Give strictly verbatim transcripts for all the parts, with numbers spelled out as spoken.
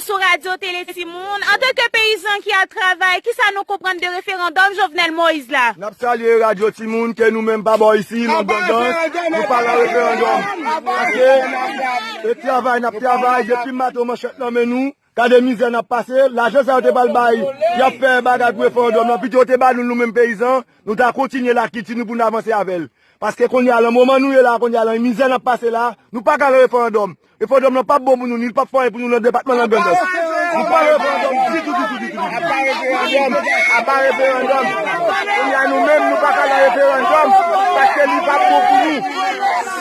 Sou Radyo Tele Timoun, antanke peyizan ki ap travay, kisa nou konprann de referandòm Jovenel Moïse la? N ap salye Radyo Timoun, ke nou menm pa bò isi, nan Grandans, nou pa nan referandòm. Paske, e travay n ap travay, depi maten manchèt nan men nou, gade mizè n ap pase, lajan sa yo te pral bay, y ap fè bagay pou referandòm nan, pito yo te ba nou, nou menm peyizan, nou ta kontinye lakilti nou pou n avanse avè l. Paske kounye a, lan moman nou ye la, kounye a, lan mizè n ap pase la, nou pa ka nan referandòm. Referandòm nan p ap bon pou nou, ni l p ap fè anyen pou nou nan depatman nan Grandans. Nou pa nan referandòm ditou, ditou, ditou, ditou. Apa referandòm. Apa referandòm. Kounye a, nou menm, nou pa ka nan referandòm, paske li p ap bon pou nou.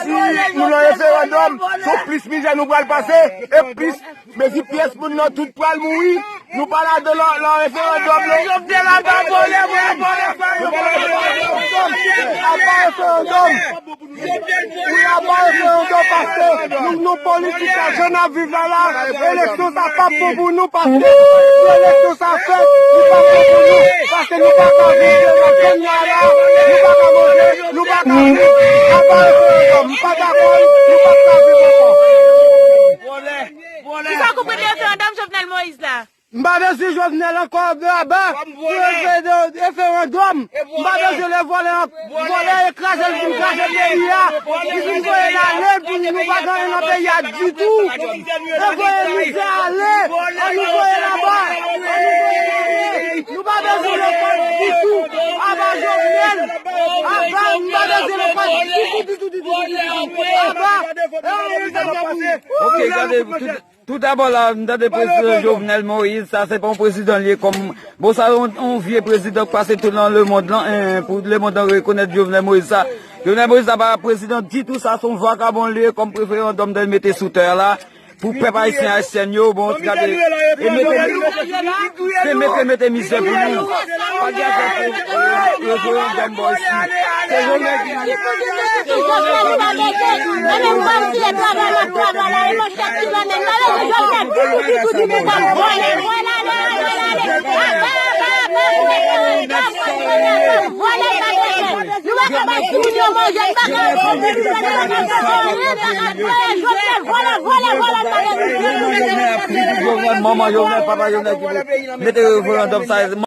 Si nou nan referandòm, se plis mizè nou pral pase, e plis mezi pyès moun nan tout pral mouri. Nou pa ladan nan, nan referandòm, non. Jovenel aba vòlè, vòlè, vòlè, vòlè, vòlè. Aba referandòm. Wi, aba referandòm, paske nou, nou politisyen, jan n ap viv la la, eleksyon sa p ap bon pou nou, paske si eleksyon sa fèt, li p ap bon pou nou, paske nou pa ka viv, nou pa ka manje, nou pa ka viv. Aba referandòm, m pa dakò, nou p ap ka viv ankò. Kisa w konprann de referandòm Jovenel Moïse la? M pa bezwen Jovenel ankò, aba referandòm. M pa bezwen lè vòlè an, vòlè ekraze l, vin kraze peyi a. Li vin voye l ale, pou nou pa gen anyen nan peyi a ditou. E voye mizè ale, ann nou voye l aba. Nou pa bezwen lekòl ditou. Aba Jovenel. Aba, m pa bezwen lekòl ditou, ditou, ditou, ditou, ditou. Aba, e ann mizè nan peyi. Ok, gade, tout, tout dabò la, m tande prezidan Jovenel Moïse, sa se pa yon prezidan li ye kòm, bon, sa yon, yon vye prezidan k pase tout nan lemonn lan, en, pou lemonn lan rekonèt Jovenel Moïse sa. Jovenel Moïse sa pa prezidan ditou, sa se yon vakabon li ye kòm referandòm de mete sou tè la. Pou pèp ayisyen, ayisyèn yo, bon, ti gade, e mete, se mete, mete mizè pou nou. Pa gen afè pou, e, referandòm bò isi. Se Jovenel ki, se Jovenel ki Jovenel, manman Jovenel, papa Jovenel ki mete referandòm sa.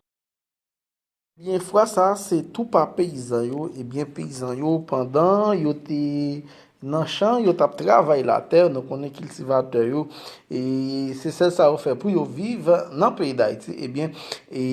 Byen, fwa sa, se tou pa peyizan yo. Ebyen, peyizan yo, pandan yo te nan chan, yo t ap travay latè, nou konnen kiltivatè yo, e se sèl sa yo fè pou yo viv nan peyi Dayiti. Ebyen, e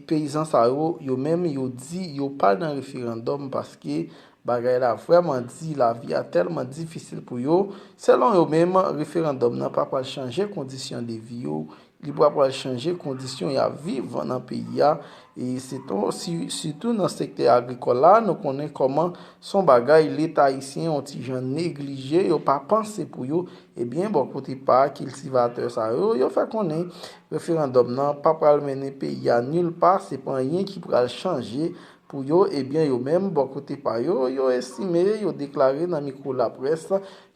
peyizan sa yo, yo menm, yo di yo pa nan referandòm paske bagay la vrèman di, lavi a tèlman difisil pou yo. Selon yo menm, referandòm nan pa pral chanje kondisyon de vi yo, li pa pral chanje kondisyon y ap viv nan peyi a. E se ton, si, sitou nan sektè agrikòl la, nou konnen kòman se yon bagay Leta ayisyen yon ti jan neglije, yo pa panse pou yo. Ebyen, bò kote pa kiltivatè sa yo, yo fè konnen referandòm nan pa pral mennen peyi a nil pa, se pa anyen ki pral chanje pou yo. Ebyen, yo menm, bò kote pa yo, yo estime, yo deklare nan mikwo laprès,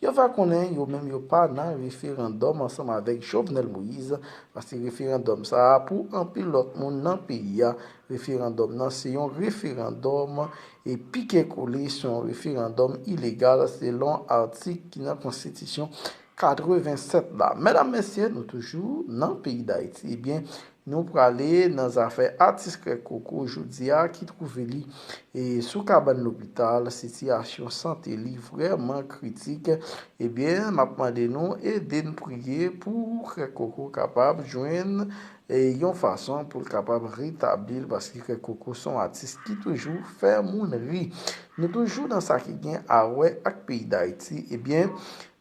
yo fè konnen yo menm yo pa nan referandòm ansanm avèk Jovenel Moïse, paske referandòm sa a, pou anpil lòt moun nan peyi a, referandòm nan se yon referandòm e pike kole, se yon referandòm ilegal selon atik ki nan konstitisyon katrevennsèt la. Medam, mesye, nou toujou nan peyi Dayiti. Ebyen, nou prale nan zafè atis Krèk Koko jodi a ki twouve li, e, sou kabann lopital, sitiyasyon sante li vrèman kritik. Ebyen, m ap mande nou ede n priye pou Krèk Koko kapab jwenn, e, yon fason pou l kapab retabli l, paske Krèk Koko se yon atis ki toujou fè moun ri. Nou toujou nan sa ki gen a wè ak peyi Dayiti. Ebyen,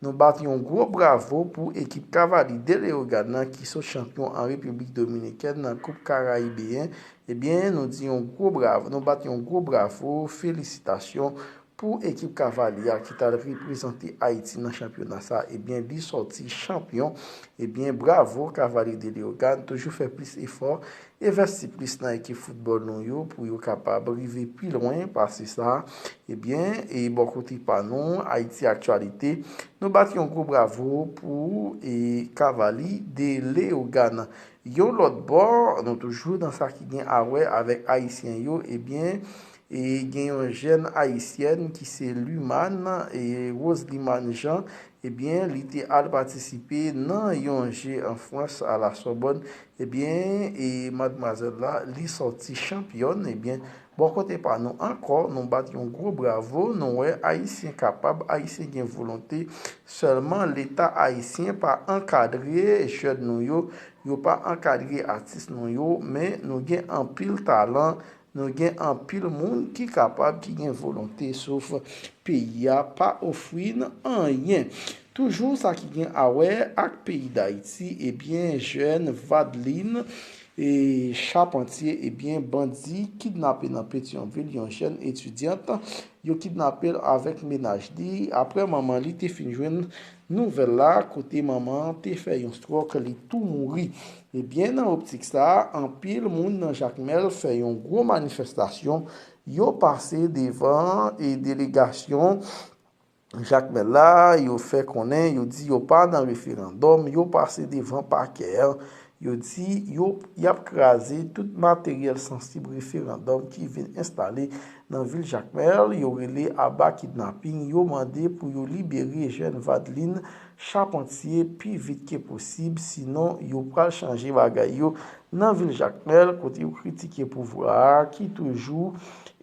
nou bat yon gwo bravo pou ekip Cavalry de Léogâne nan ki sot chanpyon an Repiblik Dominikèn nan Koup Karayibeyen. Ebyen, nou di yon gwo bravo, nou bat yon gwo bravo, felisitasyon pou ekip Cavalry a ki t al reprezante Ayiti nan chanpyona sa. Ebyen, li sòti chanpyon. Ebyen, bravo, Cavalry de Léogâne, toujou fè plis efò, envèsti plis nan ekip foutbòl nou yo pou yo kapab rive pi lwen pase sa. Ebyen, e bò kote pa nou, Ayiti Aktyalite, nou bat yon gwo bravo pou, e, Cavalry de Léogâne. Yon lòt bò, nou toujou nan sa ki gen a wè avèk Ayisyen yo, ebyen, E gen yon jèn ayisyèn ki se Lumane, e Roselimane Jean, ebyen, li te al patisipe nan yon je an Frans, a la Sorbonne. Ebyen, e madmwazèl la, li sòti chanpyòn. Ebyen, bò kote pa nou ankò, nou bat yon gwo bravo, nou wè Ayisyen kapab, Ayisyen gen volonte. Sèlman Leta ayisyen pa ankadre jèn nou yo, yo pa ankadre atis nou yo, men nou gen anpil talan, nou gen anpil moun ki kapab, ki gen volonte, sof peyi a pa ofri n anyen. Toujou sa ki gen a wè ak peyi Dayiti, ebyen, jèn Vadeline e Charpentier, ebyen, bandi kidnape nan Petyonvil yon jèn etidyant. Yo kidnape l avèk mennaj li. Apre manman li te fin jwenn nouvèl la, kote manman an te fè yon stròk, li tou mouri. Ebyen, nan optik sa a, anpil moun nan Jakmèl fè yon gwo manifestasyon. Yo pase devan e delegasyon Jakmèl la, yo fè konnen, yo di yo pa nan referandòm, yo pase devan pakè an, yo di yo, y ap kraze tout materyèl sansib referandòm ki vin enstale nan vil Jakmèl, yo rele aba kidnaping, yo mande pou yo libere jèn Vadeline Charpentier pi vit ke posib, sinon yo pral chanje bagay yo nan vil Jakmèl, kote yo kritike pouvwa a ki toujou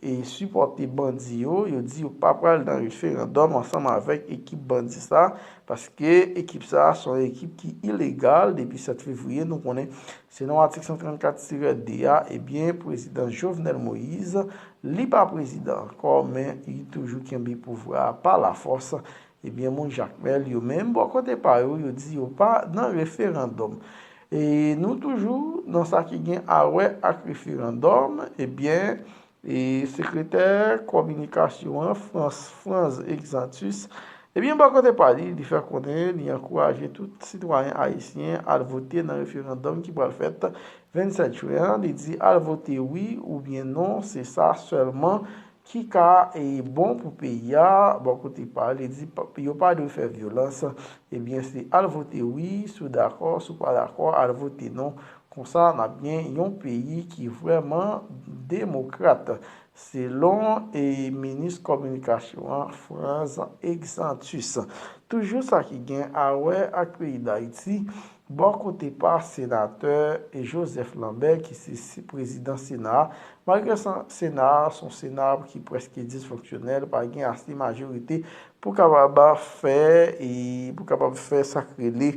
e sipòte bandi yo. Yo di yo pa pral nan referandòm ansanm avèk ekip bandi sa, paske ekip sa se yon ekip ki ilegal. Depi sèt fevriye, nou konnen, selon atik san trannkat tirè de a, ebyen, prezidan Jovenel Moïse, li pa prezidan ankò, men li toujou kenbe pouvwa a pa lafòs. Ebyen, moun Jakmèl yo menm, bò kote pa yo, yo di yo pa nan referandòm. E nou toujou nan sa ki gen a wè ak referandòm, ebyen, e sekretè kominikasyon an, Frantz, Frantz Exantus, ebyen, bò kote pa li, li fè konnen li ankouraje tout sitwayen ayisyen al vote nan referandòm ki pral fèt vennsèt jen an. Li di al vote wi oubyen non, se sa sèlman ki ka e bon pou peyi a. Bò kote pa li, li di pa, yo pa dwe fè vyolans. Ebyen, se al vote wi si w dakò, si w pa dakò, al vote non. Konsa, n ap gen yon peyi ki vrèman demokrat, selon e minis kominikasyon an, Frantz Exantus. Toujou sa ki gen a wè ak peyi Dayiti, bò kote pa senatè e Joseph Lambert, ki se, se prezidan Sena a, malgre sa, Sena a se yon Sena ki prèske disfonksyonèl, pa gen ase majorite pou kapab fè, e pou kapab fè sa k rele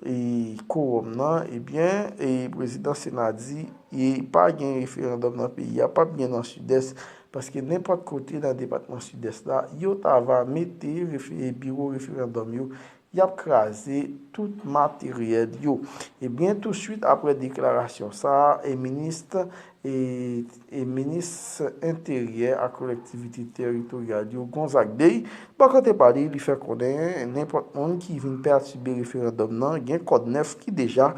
e kowòm nan, ebyen, e prezidan Sena di, e pa gen referandòm nan peyi a, p ap gen nan Sidès, paske nenpòt kote nan depatman Sidès la, yo ta va mete refe-, biwo referandòm yo, y ap kraze tout materyèl yo. Ebyen, touswit apre deklarasyon sa a, e minis e, e minis enteryè ak kolektivite teritoryal yo, Gonzague Day, bò kote pa li, li fè konnen nenpòt moun ki vin pètibe referandòm nan, gen kòd nèf ki deja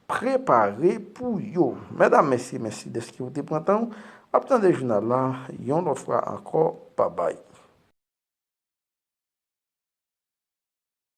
prepare pou yo. Medam, mesye, mèsi dèske w te pran tan w ap tande jounal la. Yon lòt fwa ankò, babay.